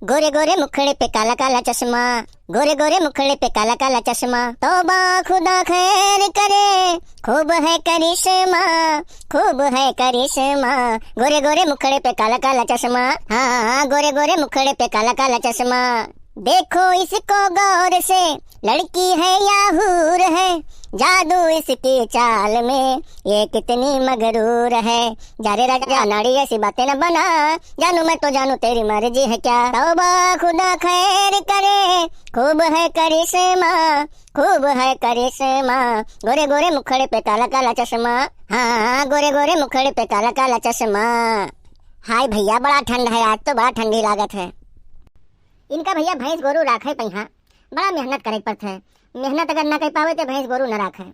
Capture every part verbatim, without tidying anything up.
गोरे गोरे मुखड़े पे काला काला चश्मा, गोरे गोरे मुखड़े पे काला काला चश्मा। तौबा खुदा खैर करे, खूब है करिश्मा, खूब है करिश्मा। गोरे गोरे मुखड़े पे काला काला चश्मा, हाँ, हाँ, गोरे गोरे मुखड़े पे काला काला चश्मा। देखो इसको गौर से, लड़की है या हूर है, जादू इसकी चाल में, ये कितनी मगरूर है। जा रे राजा, नाड़ी ऐसी बातें न बना, जानू मैं तो जानू तेरी मर्जी है क्या। तौबा खुदा खैर करे, खूब है करिश्मा, खूब है करिश्मा। गोरे गोरे मुखड़े पे काला काला चश्मा, हाँ, गोरे गोरे मुखड़े पे काला काला चश्मा। हाय भैया, बड़ा ठंड है आज तो, बड़ा ठंडी लागत है। इनका भैया भैंस गोरू राखे पहिया, बड़ा मेहनत करे के पड़त है। मेहनत अगर न कर पावे तो भैंस गोरू न राखे।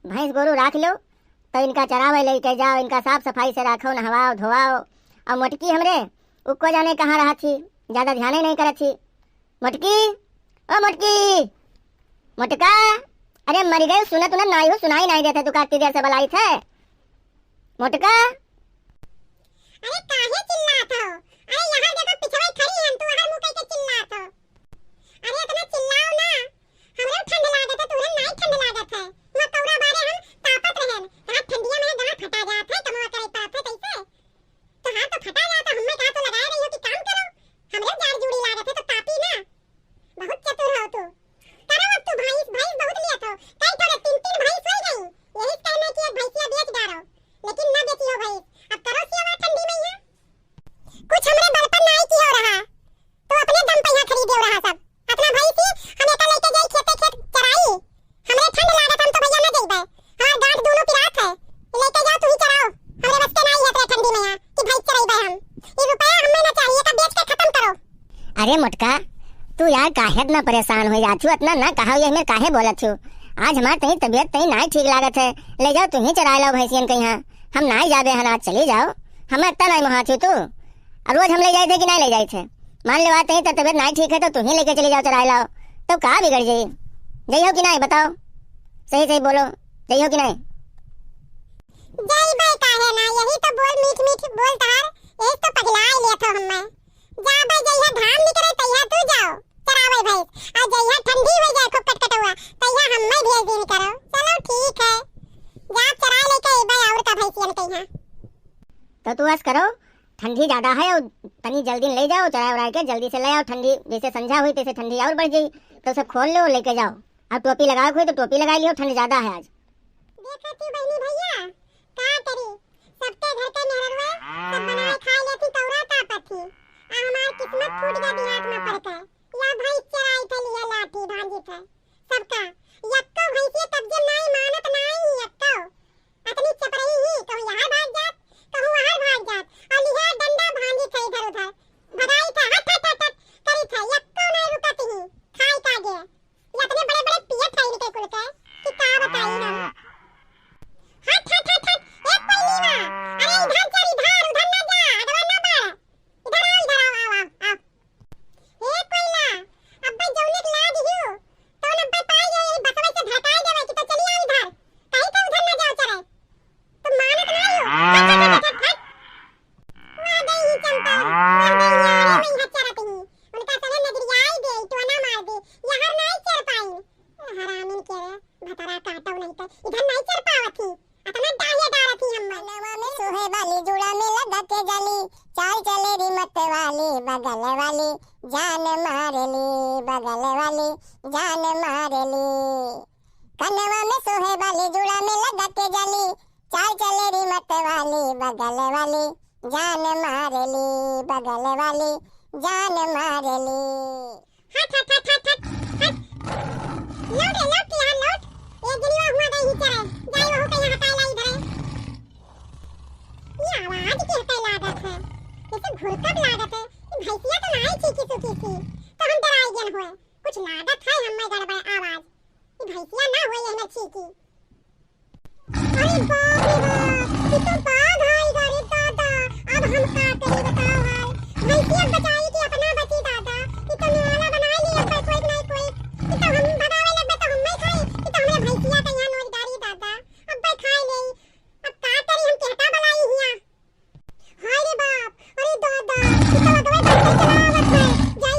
भैंस गोरू राख लो तो इनका चरावे लेके जाओ, इनका साफ सफाई से राखो, नहवाओ धोवाओ। और मोटकी हमरे उक्को जाने कहाँ रहत ही, ज्यादा ध्याने नहीं करत ही। मोटकी, ओ मोटकी, मोटका, अरे मरी गई, सुनत उनत नाई हो, सुनाई नाई देत है, तू का इतनी देर से बलाई थे? मोटका। अरे काहे चिल्लात हो? अरे यहाँ देखो पिछवे खड़ी हन, तू हर मुँह कइके चिल्लात हो। अरे इतना चिल्लाओ ना, हमरे ठंड लागत है, तुहरे नाई ठंड लागत है। वहाँ कौरा बारे हम तापत रहन, कहाँ ठंडिया में गाँठ फटा जात है, कमवा करे पड़त है तैसे। तो हाथ तो फटा जात है, हमें कहा तो लगाए रही हो कि काम करो, हमरे जाड़ जूड़ी लागत है तो तापी ना। बहुत चतुर हो तू। करो अब तू भैंस, भैंस बहुत लियत हो। कई ठो रे, तीन, तीन भैंस हो गई। यही कहना कि एक भैंसिया बेच डारो, लेकिन ना बेचियो भैंस। अब करो सेवा ठंडी में यहाँ। कुछ हमरे बल पर नाई की हो रहा, तो अपने दम पे यहाँ खरीदे हो रहा सब। अपना भैंस ही हम एका लेके जाई खेते खेत चराई। हमरे ठंड लागत, हम तो भैया ना जइबे। हमार गांठ दोनों पिरात है। लेके जाओ, तू ही चराओ। हमरे बस के नाई है इतने ठंडी में यहाँ कि भैंस चराइबे हम। ये रुपया हमें ना चाहिए, का बेच के खत्म करो। अरे मोटका, तू यार काहे इतना परेशान हो जात हो, इतना ना कहा, ये हमें काहे बोलत हो? आज हमार तई तबीयत तई नाई ठीक लागत है, ले जाओ तू ही चराए लाओ भैंसियन के यहाँ। हम नाई जाबे हन, आज चली जाओ, हमें इतना नाई मोहात हो तू। और रोज हम ले जाए थे कि नाई ले जाए थे? मान ले बात नहीं तो तबीयत नाई ठीक है तो तू ही लेके चली जाओ, चराए लाओ, तो का बिगड़ जाई? जइहो कि नाई बताओ, सही सही बोलो, जइहो कि नाई? जइबे काहे ना, यही तो बोल मीठ मीठ बोल तार, यही तो पगलाए लेत हो हमें। जाबे जइहा घाम निकरे तइहा तू जाओ चरावे भैंस, आ जइहा ठंडी हो जाए खूब कटकटुआ तइहा हमें भेज दिन करो। चलो ठीक है, जा चरा लेके अइबे और का भैंसियन के यहाँ। तो तू बस करो, ठंडी ज्यादा है और तनी जल्दी ले जाओ, चरा उरा के जल्दी से ले आओ। ठंडी जैसे संझा हुई तैसे ठंडी और बढ़ जाई, तो उसे खोल लो, लेके जाओ। अब टोपी लगावे के होई तो टोपी लगा लियो, ठंड ज्यादा है आज। देखा तू बहनी भैया, का करी, सबके घर के मेहररुआ सब बनाए खाए लेती तौरा तापत थी, आ हमार किस्मत फूट गया देहात में पड़ के। या भैंस चराई थे लिया लाठी भांजी थे सबका, यक्को भैंसिया तब जब नाई मानत नाई यक्को। अतनी चपरई ही, कहूँ यहाँ भाग जात, कहूँ वहाँ भाग जात, और लिहा डंडा भांजी थे इधर उधर, भगाई थे, हट, हट, हट, हट, करी थे, यक्को नहीं रुकत ही, खाई का गे। ये इतने बड़े बड़े पियत है इनके कुल के, कि का बताई हम। हट, हट, हट, हट, ए कोइलीवा, अरे इधर चल, इधर, उधर ना जा, अगवा ना बढ़, इधर आओ, इधर आओ, आओ, आओ, आओ। ए कोइला, अब्बे जौने के लाद हियो, तौन अब्बे पाई गए, यही बसवे से धड़काई देवे कि तो चली आओ इधर, कहीं तो उधर ना जाओ चले। तो मानत नहीं हो। हट, हट, हट, हट, हट। वाह गई ही चंपा, वाह गई यारे, मैं हच्चा रहती हूँ। उनका सले नजरिया आई दे, टोना मार दे, यहाँ नहीं चल पाई। हरामिन के रे, भतरा काटो नहीं तो इधर नहीं चल पावत ही। अतना डाहे डारत ही हम। कनवा में सोहे वाली, जुड़ा में लगा के जाली, चाल चले री मत वाली, बगल वाली जान मार ली, बगल वाली जान मार ली। कनवा में सोहे वाली, जुड़ा में लगा के जाली, चाल चले री मत वाली, बगल वाली जान मार ली, बगल वाली जान मार ली। हट, हट, हट, हट, हट, हट। लौट रे, लौट, यहाँ लौट। एक दिनवा हुआ गई ही चरे। जाई वहू के यहाँ हटाए लाई धरे। ये आवाज के हटाए लागत है? जैसे घुरकत लागत है। ये भैंसिया तो नाई चीखी सुखी सी। तो हम डराई गन हुए। कुछ लागत है हमें गड़बड़ आवाज। ये भैंसिया ना हुए ये ना चीखी। अरे बाप रे बाप, ई तो बाघ आई गा रे दादा, अब हम का करी बताओ है। भैंसिया बचाई कि अपना बची दादा, ई तो निवाला बनाई ली अब कोई नहीं कोई, ई तो हम भगावे लगबे तो हम नहीं खाई, ई तो हमरे भैंसिया के यहाँ नोच डारी दादा, अब भाई खाए ले, अब का करी हम केहटा बलाई हिया। हाय रे बाप, अरे दादा, ई तो लगवे डंडे चलावत है। जाई